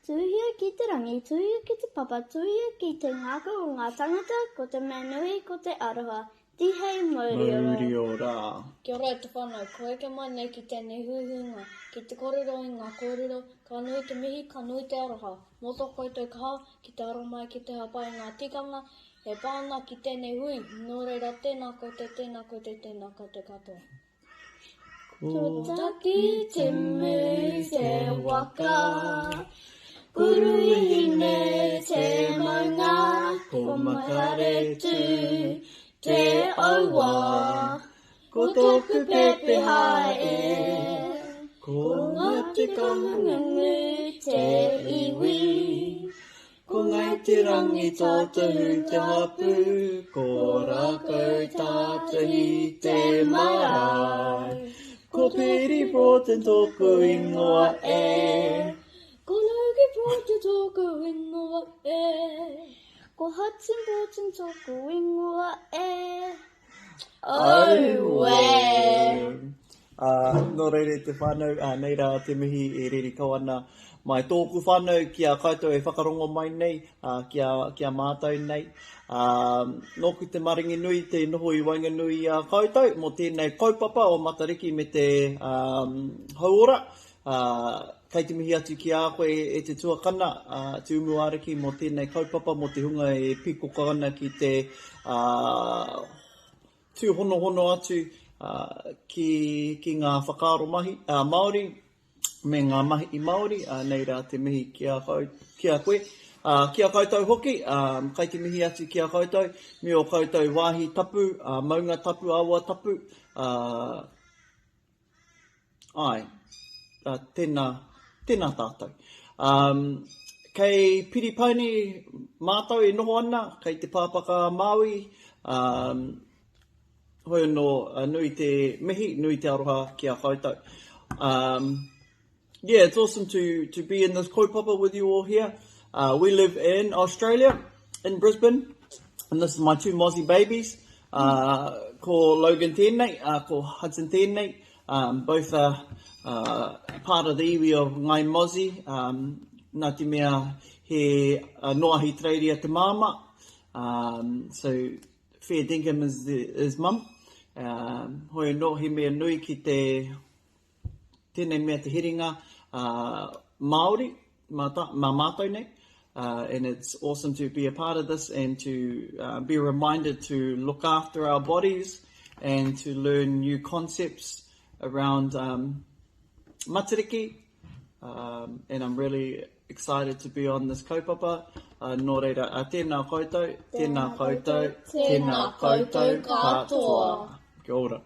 Tuhia ki te rangi, tuhia ki te papa, tuhia ki te ngākau o ngā tangata, ko te mea nui ko te aroha. Tihei mauri ora. Mauri ora. Kia ora e te whanau, ko eke mai nei ki tēnei huihuinga, ki te kōrero i ngā kōrero, ka nui te mihi, ka nui te aroha, mō tō koutou kaha ki te aro mai ki te hāpai i ngā tikanga e pā ana ki tēnei hui, nō reira tēnā koutou, tēnā koutou, tēnā koutou katoa. Ko Takitimu te waka, Ko Ruahine te maunga, Ko Makaretu te awa, Ko tōku pepeha e, Ko Ngāti Kahungunu te iwi. Ko Ngai Te Rangi Tātahu te hapū, ko Rākau Tātahi te marae. Ko Peri Broughton tōku ingoa e. Ko Logie Broughton tōku ingoa e. Ko Hudson Broughton tōku ingoa e. Auē! Ā, nō reira e te whānau, ā, nei rā te mihi e reri kau ana mai tōku whānau ki a koutou e whakarongo mai nei, ā, ki a, ki a mātou nei. Ā, nōku te maringi nui te noho i waenganui i a koutou mō tēnei kaupapa o Matariki me te, ā, hauora. Ā, kei te mihi atu ki a koe e te tuakana, ā, te Umuariki mō tēnei kaupapa, mō te hunga e pīkoko ana ki te, ā, tūhonohono atu, ā, ki, ki ngā whakaaro mahi, ā, Māori, me ngā mahi Māori, ā, nei rā te mihi ki a kau, ki a koe. Ā, ki a koutou hoki, ā, kei te mihi atu ki a koutou, me ō koutou wāhi tapu, ā, maunga tapu, awa tapu, ā, Āe, tēnā, tēnā tātou. Um, kei Piripaini mātou e noho ana, kei te Pāpaka a Māui, um, hoi anō, nui te mihi, nui te aroha ki a koutou. Um, yeah, it's awesome to, to be in this kaupapa with you all here. Uh, we live in Australia, in Brisbane, and this is my two Mozzie babies. Uh, ko Logan tēnei, uh, ko Hudson tēnei, um, both are uh, part of the iwi of Ngai Mozzie, um, nā te mea he uh, no Ahitereiria te māmā, um, so fair dinkum is, the, is mum. Um, hoi anō, he mea nui ki te tēnei mea te herenga Māori mā, tā, mā mātou nei. Uh, and it's awesome to be a part of this and to uh, be reminded to look after our bodies and to learn new concepts around um, matariki. Um, and I'm really excited to be on this kaupapa. Uh, nō reira, uh, tēnā koutou, tēnā koutou, tēnā koutou katoa. Kia ora.